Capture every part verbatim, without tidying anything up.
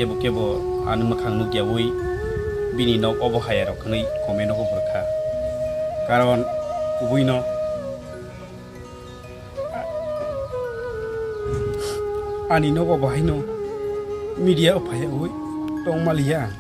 Kebo kebo ani mwkhang nukyawi bini nok obo hayarok hwnwi comment-o bo rwkha. Karon kubuino ani nogo bo haino media o phaiyawi tongmaliya ang.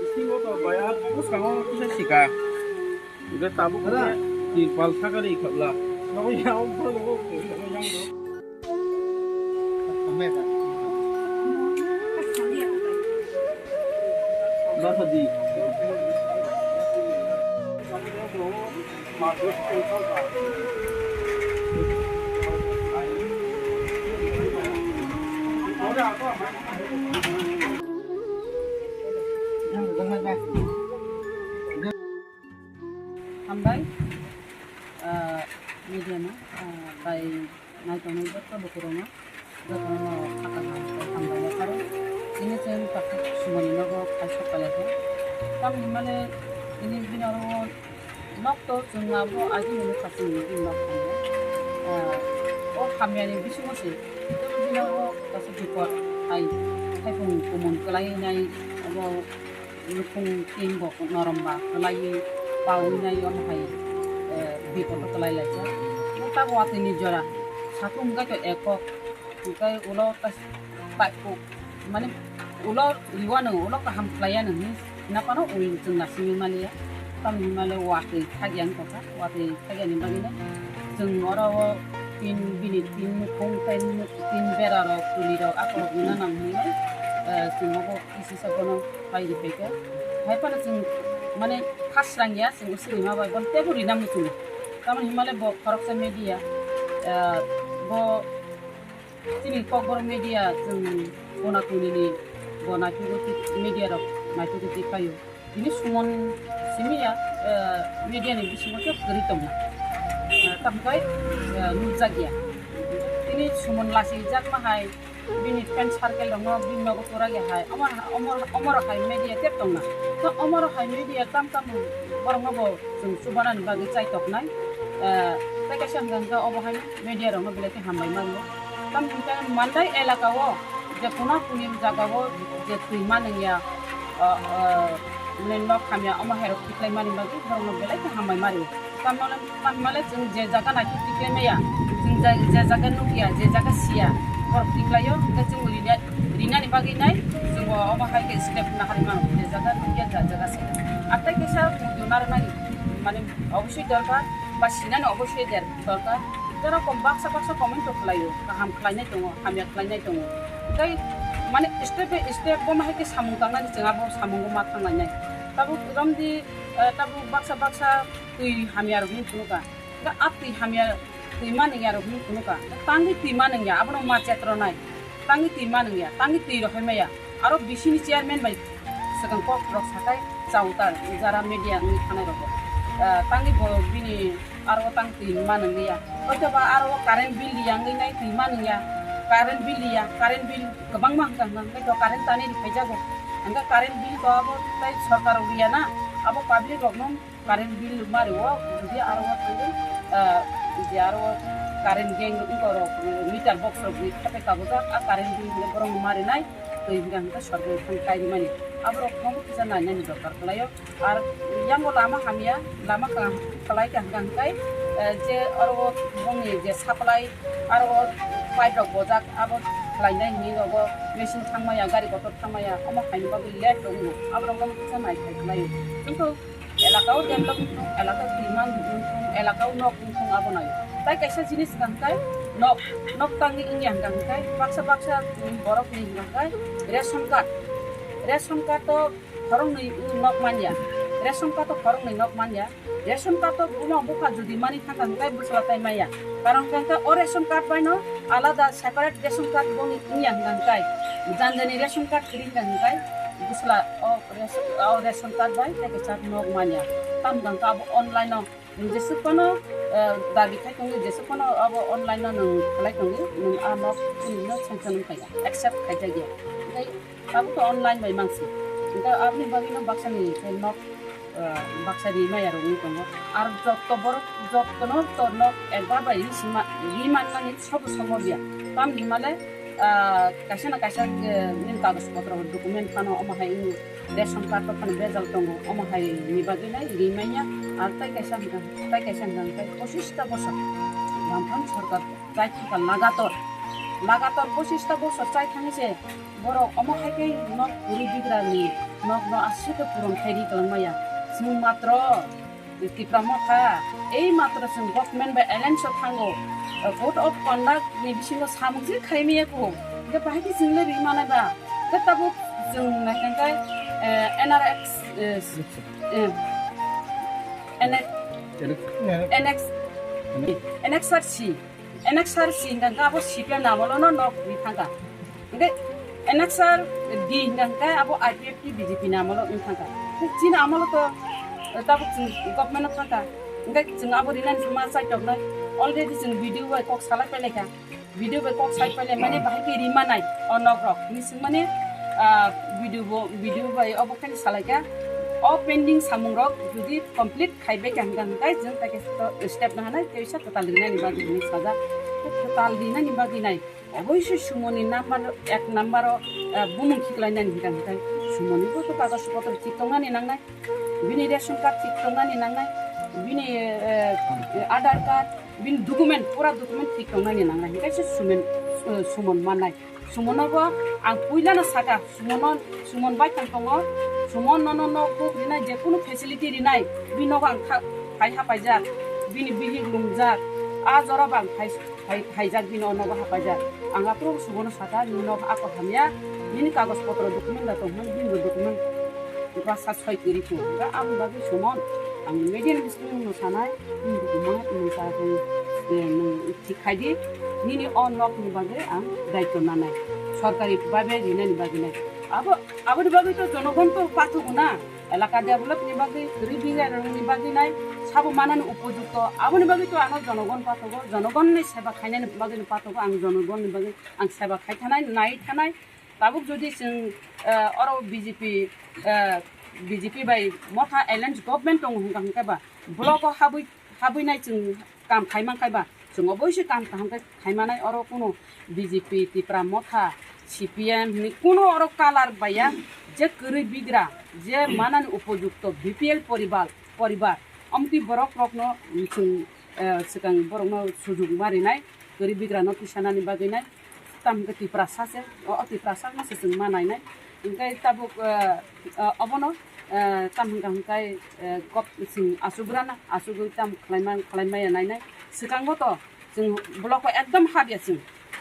Bisingo to baya bwskango kisa sika. Hwnkhe tabuk khe tirpal sakari khapla. Nogo yang phano nogo yang do. Basa di. Hambai, ah, media no, ah, bai naitongnai joto lukurokno, jotono no khakang hambai, hambai ya karo. Ini cheng tak sumani nogo kaisa kalai kho. Tam himale ini bini oro nok to chwng abo agi ni nukha chwng ni nok thangya. Ah, o hamya ni bisingo se, tei bini oro kaisa bipot hai, hai phung kumun kwlai nai abo. Nukhung tin bo norom ba kwlaiwi pawi nai omo hai, eh, bipot o kwlai laijak. Bo tabuk watwi ni jora satung wngkha khe ekok, hwnkhe ulo ta-, taipuk, mane ulo riwano ulo kaham khlaiya nw hinwi naphano ui chwng naisingwi maliya. Tamni hwnmale watwi thakya wngkha, watwi thakyani bagwino chwng oro o tin bini tin nukhung tei tin berarok twlwirok akorok wngna nang hinwi, eh, chwng obo kisisa bono. Pai ri phaikha. Hai phano chwng mane khasrang ya, chwng usuri ma bai, bon tebo rina muchungo. Tamoni himale bo khoroksa media, ah, bo chini kokborok media chwng bona tunini bo naitugwi media rok naitugwi twi phaio. Tini sumon simi ya, ah, media ni bisingo khe kwrwi tongna. Ah, tamkhai, ah, nukjak ya. Tini sumon lasi jakma hai, bini friend circle rokno bini nogo tura ya hai, omo, omo, omoro hai media tep tongna. To omoro hai media tam tam borokno bo chwng chubanani bagwi chai toknai. Eh, tei kaisa hwnkha hwnkha obo hai media rokno belai khe hambai mano. Tam hwnkha Mandai elaka o je kuna kuni jaga o je twi manwng ya, eh, eh, nok hamya omo hai rok tiklai mani bagwi borokno belai khe hambai mari. Tamole, tamole chwng je jaga naitugwi tiklai maya, chwng je, je jaga nukya, je jaga siya, borok tiklaio, hwnkhe chwng rina, rinani bagwi nai, chwng bo omo hai khe step nahar mano, je jaga nukya, je jaga siya. Atai kaisa video narwknani, mane, obosoi dorkar, ba sinani obosoi der-, dorkar. Jora kom baksa baksa comment rok khlaio, kaham khlainai tongo, hamya khlainai tongo. Tei, mane, step by step bo ma hai khe samung tangnani chwng abo samungo ma thanglainai. Tabuk romdi, eh, tabuk baksa baksa twi hamya rok hinwi phunukha. Hwnkhe a twi hamya twi manwngya rok hinwi phunukha. Tangwi twi manwngya, abono ma chetronai. Tangwi twi manwngya, tangwi twi rohormaya. Aro bisini chairman bai swkang kok rok sakai chauta jara media wngwi thanai rokbo. Ah, tangwi bo bini aro tang twi manwngya. Hoitoba aro current bill riya wngwi nai twi manwngya. Current bill riya, current bill kwbangma hwnkha hwnkha hwnkhe to current tani ripaijago. Hwnkhe current bill to abo tei sorkar rok riya na, abo public rokno current bill ma rio, jodi aro o thangwi, ah, je aro o current gang wngkha rok, meter box rok ri khape kabujak, a current bill hwnkhe borok ma rinai, twi hwnkha hwnkhe sorkar thang kai rimani. Aborok thangwi kisa nainani dorkar khlaio. Ar yango lama hamya, lama kaham khlai kha hwnkha hwnkhe, eh, je aro o bongni je supply, aro o pipe rok bojak, abo khlainai hinwi nogo machine thangmaya, gari kotor thangmaya, omo haini bagwi late tongo. Aborok no kisa nai khai khlaio. Kintu elaka o develop wngthung, elaka o twima wngthung, elaka o nok wngthung, abo nai. Tai kaisa jinis hwnkha hwnkhe nok, nok tangwi wngya hwnkha hwnkhe baksa baksa borok ni hwnkha hwnkhe ration card, ration card o khoroknwi nok manya, ration card o khoroknwi nok manya. Ration card o buma bupha jodi mani thangkha hwnkhe bwsla tai maya. Karon hwnkhe o ration card bai no alada separate ration card bo wngya hwnkha hwnkhe, jani jani ration card kwrwi hwnkha hwnkhe bwsla o ration, o ration card bai tei kisa nok manya. Tamo hwnkha hwnkhe abo online o nwng jeswk phano, eh, dabi khai tongwi, jeswk phano abo online o nwng khlai tongwi, nwng a nok chini no sanction wngkha ya, accept khaijakya. Tei tabuk to online bai mansi. Hwnkhe aboni bagwi no baksa ni khe nok, ah, baksa ri maya rok wngwi tongo. Ar jotto borok jotto no to nok ekbar bai ri sima, ri man nani sobo somo ya. Tam hinmale, ah, kaisa na kaisa, eh, nini kagoj potro document phano omo hai wng ration card o phano bejal tongo. Omo hai ni bagwi nai ri manya. Ar tai kaisa hwnkha, tai kaisa hwnkha hwnkhe pochista bosor Wamphan sorkar chai thangkha lagator. Lagator pochista bosor chai thangwi se borok omo hai khe nok kwrwi bigrani nokno aswk khe puron khai ri kwlwng maya. Chwng matro Tipra Motha, ei matro chwng government bai alliance o thango. Code of conduct ni bisingo samung je khai maya kho. Hwnkhe bahai khe chwng le ri manai ba. Hwnkhe tabuk chwng nai hwnkhe, eh, N R X, eh, eh, N X, N X, N X R C. N X R C hingka hingka abo C P M ni amolo no nok ri thangka. Hingke N X R D hingka hingka abo I P F T B J P ni amolo wng thangka. Chini amolo to, eh, tabuk chwng government o thangka. Hingke chwng abo rinani ma chaitok nai. Already chwng B D O bai kok salai pailai kha. B D O bai kok sai pailai mani bahai khe ri manai o nok rok. Hini swng mani, ah, B D O bo, B D O bai obo khe salai kha. O pending samung rok jodi complete khai bai kha hingka hingka chwng tai khe step no hanai tei sa kwtal rinani bagwi hinwi sajak. Kwtal rinani bagwi nai oboisoi sumoni number ek number o, eh, bumung khiklainani hingka hingka sumoni bo to kagoj potro thik tongnani nangnai, bini ration card thik tongnani nangnai, bini, eh, Aadhaar card, bini document, pura document thik tongnani nangnai hingke se sumen, eh, sumon mannai. Sumono bo ang puilano saka, Sumono, Sumon bai tong tongo, Sumon nono nok buk rinai, je kunu facility rinai, bini nogo ang kha-, phai hapaijak, bini bihik lumjak, a jora bo ang phai, phai, phaijak, bini o nogo hapaijak. Ang aphuru Sumono saka, nini nok ako hamya, nini kagoj potro document da tongmani, bini bo document bwsa soi kwrwi kho. Hwnkhe aboni bagwi Sumon, ang media ni bisingtwi nwng sanai, nwng buma, nwng sa, nwng, eh, nwng thik khai di, nini o nok ni bagwi ang daityo nanai, sorkari babe rinani bagwi nai. Abo, aboni bagwi to jonogon to pathogo na, elaka develop ni bagwi, kwrwi bigha rwngni bagwi nai, sabo manani upojukto, aboni bagwi to ano jonogon pathogo, jonogon ni seba khainani bagwi no pathogo, ang jonogon ni bagwi ang seba khai thanai, nai thanai. Tabuk jodi chwng, eh, oro B J P, eh, B J P bai Motha alliance government tongo hwnkha hwnkhe ba, block o habwi, habwi nai chwng kam khai man khai ba, chwng oboisoi kam kaham khe khai manai. Oro kuno B J P, Tipra Motha, C P M hinwi kuno oro color baiya, je kwrwi bigra, je manani upojukto B P L poribar, poribar, omtwi borok rokno chwng, eh, swkang borokno sujuk ma rinai, kwrwi bigrano tisanani bagwi nai. Tamo hwnkhe Tiprasa se, o, o Tiprasa no se chwng ma nainai. Hwnkhe tabuk, eh, eh, obono, eh, tamo hwnkha hwnkhe, eh, kok chwng achugrana, achugwi tamo khlaima, khlaimaya nainai. Swkango to chwng block o ekdom habya chwng.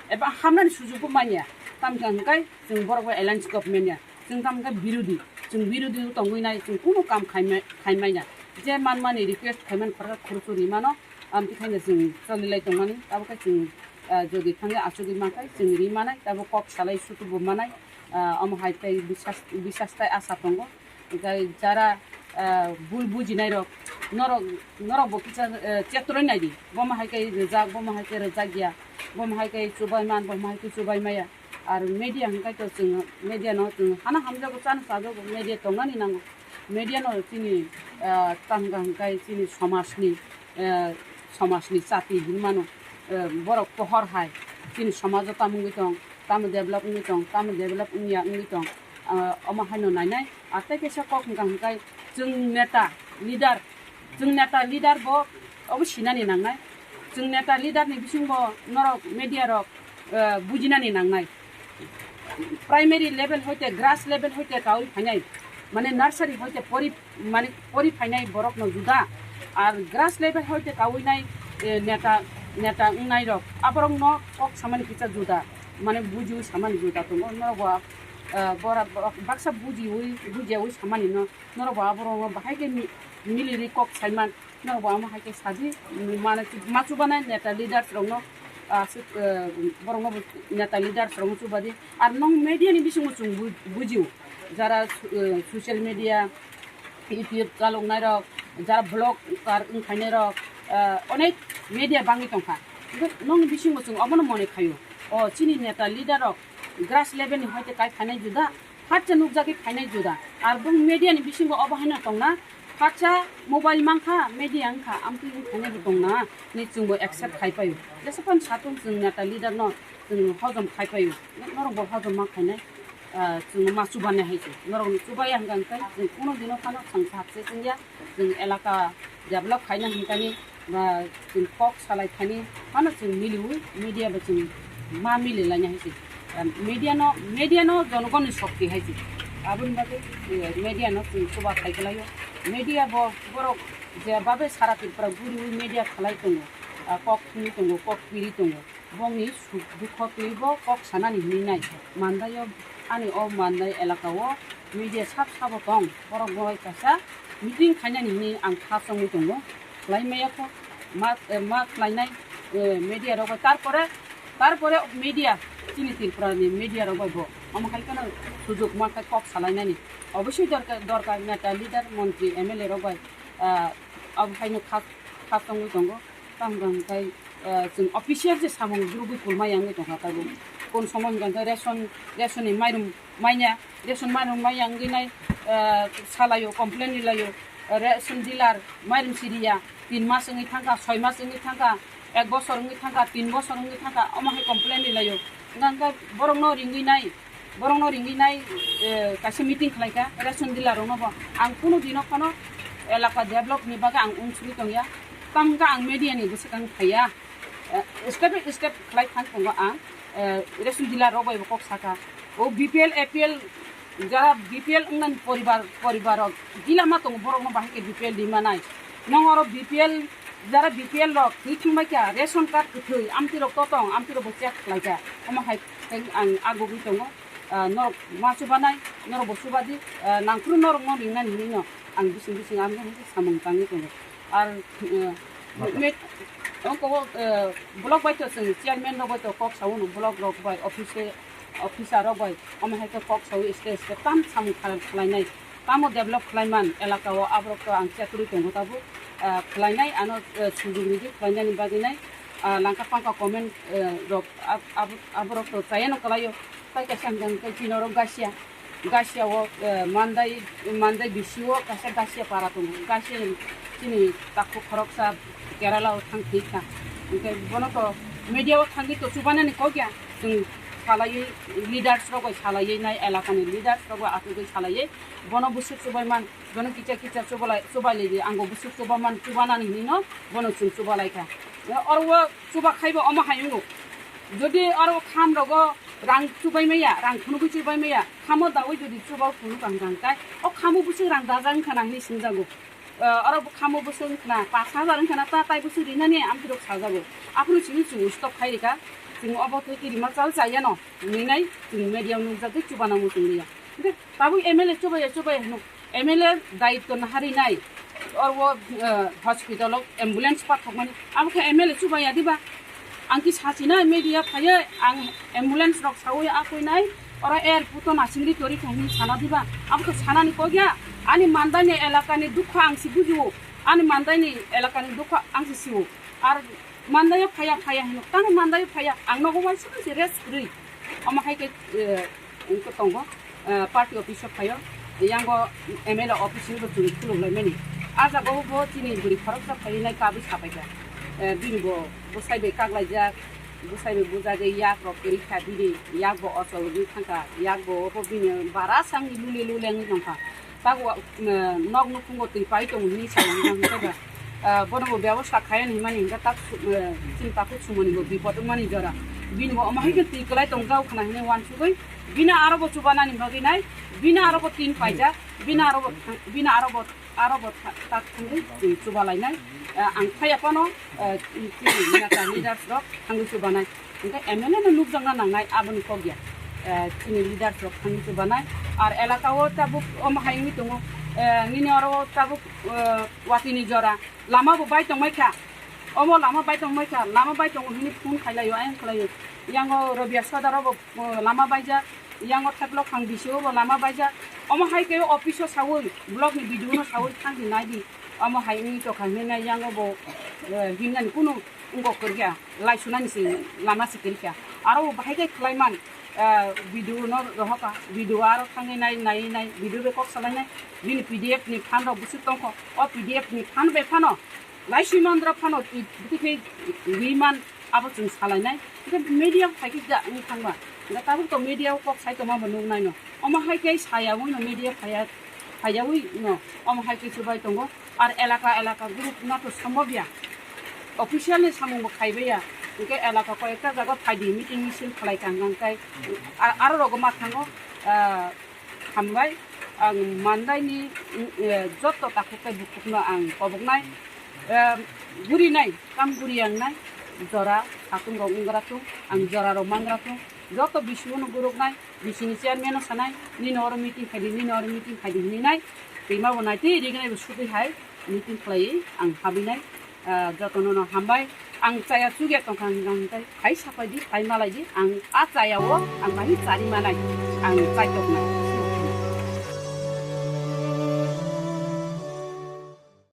Eba hamnani sujukbo manya. Tamo hwnkha hwnkhe chwng borok bai alliance government ya. Chwng tamo hwnkhe birodi. Chwng birodi tongwi nai, chwng kunu kam khaimai-, khaimaya. Je manmani request khaimani khoroksa khoroksa rimano, amtwi khaino chwng cholilai tongmani. Tabukhe chwng ah, jodi thangwi achugwi mankhai, chwng ri manai, tabuk kok salai sutubo manai, ah, omo hai tei bisas, bisas tai asa tongo. Hwnkhe jara, ah, bul bujinai rok, norok, norok bo kisa, eh, check rwi naidi, bomo hai khe rijak, bomo hai khe rijak ya, bomo hai khe chubai man, bomo hai khe chubai maya. Ar media hwnkhe to chwng media no chwng hana hamjago, chana chajago, media tongnani nango. Media no chini, ah, tamo hwnkhe chini somajni, eh, somajni chati hinmano, eh, borok pohor hai chini somajo tamo wngwi tong, tamo develop wngwi tong, tamo develop wngya wngwi tong, ah, omo haino nainai. Ar tei kaisa kok hwnkha hwnkhe chwng neta, leader, chwng neta, leader bo obo sinani nangnai. Chwng neta, leader ni bisingbo norok media rok, eh, bujinani nangnai. primary level hoite grass level hoite kaui phainai, mane nursery hoite pori, mane pori phainai borok no juda, ar grass level hoite kaui nai, eh, neta, neta wngnai rok, aborok no kok samani kisa juda, mane bujiui samani juda tongo. Norok bo, eh, bora, baksa bujiui, bujiyaui samani no, norok bo aborok no bahai khe mi-, miliri kok saiman. Norok bo amo hai khe sadi, mane ma chubanai neta leaders rokno, ah, borokno neta leaders rokno chubadi. Ar nwng media ni bisingo chwng bu-, bujio, jara, eh, social media, YouTube chaloknai rok, jara vlogger wngkhainai rok, eh, onek media bangwi tongkha. Nwng bisingo chwng obono mone khaio, o chini neta leader rok grass level ni hoite kai khainai juda, Hakhe nukjagwi phainai juda. Ar bung media ni bisingo obo haino tongna. Haksa mobile mankha, media wngkha, amtwi wng phainai bo tongna. Ni chwngbo accept khai paio. Jesa phano satung chwng neta leader no chwng hojom khai paio. Norok bo hojom ma khainai. Ah, chwng ma chubani hai se. Norok ni chubaya hwnkha hwnkhe chwng kuno dino phano thangsa hakse chwngya. Chwng elaka develop khaina hwnkani ba chwng kok salai thani phano chwng miliwi media bo chwng ma mili laina hai se. Media no, media no jonogoni shokti hai se. Aboni bagwi, eh, media no chwng chuba khai kwlaio. Media bo borok je babe sara Tripura guriwi media khalai tongo. Ah, kok thumwi tongo, kok piri tongo. Bongni suk dukho twibo kok sanani hinwi nai. Mandaio ani o Mandai elakao media sab sabo tong. Borok bo kaisa meeting khainani hinwi ang kha chongwi tongo. Khlai maya kho ma, eh, ma khlainai, eh, media rok bai. Tarpore, tarpore media chini Tripura ni media rok bai bo. Omo hai kheno sujok ma khai kok salainani. Obosoi dorkar, dorkar neta leader, montri, M L A rok bai, ah, abo haino kha, kha chongwi tongo. Tamo hwnkhe, eh, chwng official se samung rwgwi kulma yang wngwi tongkha tabuk. Kon somo hwnkhe ration, ration ni mairum manya, ration mairum manya wngwi nai, eh, salaio, complain rilaio, ration dealer mairum siriya, tin mas wngwi thangkha, soi mas wngwi thangkha, ek bosor wngwi thangkha, tin bosor wngwi thangkha, omo hai complain rilaio. Hwnkhe borokno ringwi nai, Borokno ringwi nai, eh, kaisa meeting khlaikha, ration dealer rokno bo. Ang kunu dino phano elaka develop ni bagwi ang unsuri tongya. Tamkha ang media ni bwswkang phaiya. Eh, step by step khlai thang tongo ang. Eh, ration dealer rok bai bo kok sakha. O B P L, A P L, jara B P L wngnani poribar, poribar rok gila ma tongo, borokno bahai khe B P L di manai. Nong oro B P L, jara B P L rok twi thwngbai kha, ration card kwthwi, amtwi rok to tong, amtwi rok bo check khlaikha. Omo hai ang agugwi tongo. Ah, norok ma chubanai, norok bo chubadi, ah, nangphuru norok no ringnani hinwi no ang bising bising ang no samung tangwi tongo. Ar, eh, me-, ongko, eh, block bai to chwng chairman rok bai to kok sao no, block rok bai office, officer rok bai omo hai khe kok sao stage stage tam samung khlai-, khlainai, tamo develop khlaiman elaka o aborok to ang check rwi tongo tabuk, eh, khlainai ano, eh, sujug ridi khlainani bagwi nai, ah, langka pangka comment, eh, rok ab-, ab-, aborok to chayano kwlaio. Tai kaisa hwnkha hwnkhe chini oro gasia, gasia o, eh, mandai, mandai bisi o kaisa gasia para tongo. Gasia ni chini takhuk khoroksa Kerala o thang thwi kha. Hwnkhe bono to media o thangwi to chubanani kok ya. Chwng salaiwi leaders rok bai salaiwi nai elaka ni leaders rok bai achugwi salaiwi bono bwswk chubai man, bono kicha kicha chubalai, chubai lai di, ang bo bwswk chuba man, chubanani hinwi no bono chwng chuba lai kha. Oro o chuba khai bo omo hai wngo. Jodi oro kham rogo rang chubai maya, rang phunugwi chubai maya, khamo dawi jodi chuba phunuk ang rang kai, o khamo bwswk rang dajak wngkha nang hinwi swngjago. Eh, oro bo khamo bwswk wngkha na, pash hajar wngkha na, ta tai bwswk rinani amtwi rok sajago. Aphuru chini chwng stop khai rikha, chwng obo twi kiri ma chal chaya no, hinwi nai chwng media o nukjagwi chuba nangmo chwng liya. Hwnkhe tabuk M L A chubaya chubaya hino, M L A daitto naharwi nai, oro, eh, hospital o ambulance pathokmani, abo khe M L A chubaya diba? Ang khe sachina media phaiwi ang ambulance rok sawi akwi nai, oro airport o nasingri tori thangwi sana diba? Abo khe sanani kok ya, ani mandai ni elaka ni dukha ang si bujio, ani mandai ni elaka ni dukha ang si sio. Ar mandai o phaiya phaiya hino, tamo mandai o phaiya, ang nogo waisa se rest kwrwi. Omo hai khe, eh, wngkhe tongo, eh, party office o phaio, yango M L A office ni bo chwng khuluk lai mani. A jaga o bo chini bwrwi khoroksa phaiwi nai kabwi sapai kha. Eh, bini bo bwsai bai kak laijak, bwsai bai bujagwi yak rok kwrwi kha bini, yak bo ochol wngwi thang kha, yak bo obo bini bara sang lule lule wngwi tong kha. Tago, eh, nok nukhungo twi pai tongo hinwi saimani hwnkhe ba, eh, bono bo bebosta khayan hinmani hwnkhe tak su-, eh, chini takhuk sumoni bo bipot wngmani jora. Bini bo omo hai khe twi kwlai tong kha khna hinwi uansugwi bini aro bo chubanani bagwi nai, bini aro bo tin paijak, bini aro bo thang-, bini aro bo, aro bo tha-, tak thangwi chwng chubalainai. Eh, ang phaiya phano, eh, chini neta leaders rok thangwi chubanai. Hwnkhe M L A no nukjakna nangnai aboni kok ya. Eh, chini leaders rok thangwi chubanai. Ar elaka o tabuk omo hai wngwi tongo. Eh, nini oro tabuk, eh, watini jora lama bo bai tongmai kha. Omo lama bai tongmai kha, lama bai tongo hwnwi phone khlailaio, ayang khlaio. Yango Robia Sodar obo, o, lama baijak, yango Theplok Phang bisio bo lama baijak. Omo hai khe office o saui, block ni B D O no saui thang di nai di. Omo hai wngwi tokha hinwi nai yango bo, eh, himnani kunu wngkok kwrwi kha, lai sunani se lama se kwrwi kha. Aro bo bahai khe khlai man, eh, B D O no rohor kha, B D O aro thangwi nai, nai, nai, B D O bai kok salai nai, bini P D F ni fund rok bwswk tongkho, o P D F ni fund bai phano, Laisui mandra phano twi, twi khe wi man abo chwng salainai. Hwnkhe media phai khe da wng thangma. Hwnkhe tabuk to media o kok sai tongma bo nuknai no. Omo hai khe saya wngno media phaiya, phaiya wi no. Omo hai khe chubai tongo. Ar elaka elaka group no to sombobya. Official ni samung bo khaibaya. Hwnkhe elaka ko ekta jaga phaidi meeting misil khlai kang kang kai. Ar, aro rogo ma thango, ah, Hambai, ang mandaini, eh, joto takhuk tei bukhukno ang koboknai, eh, gurinai, kam guriyangnai, jora satung rok wnggra thung, ang jora rok mangra thung, joto bisi no guruknai, bisini chairman no sanai, nini oro meeting khaidi, nini oro meeting khaidi hinwi nai, twima bo naitwi rignai bo sugwi hai meeting khlaiwi ang habinai. Ah, jotono no hambai. Ang chaya chugya tongkha hwnkha hwnkhe, hai sapai di, hai malai di, ang a chaya o ang bahai chari manai, ang chaitoknai.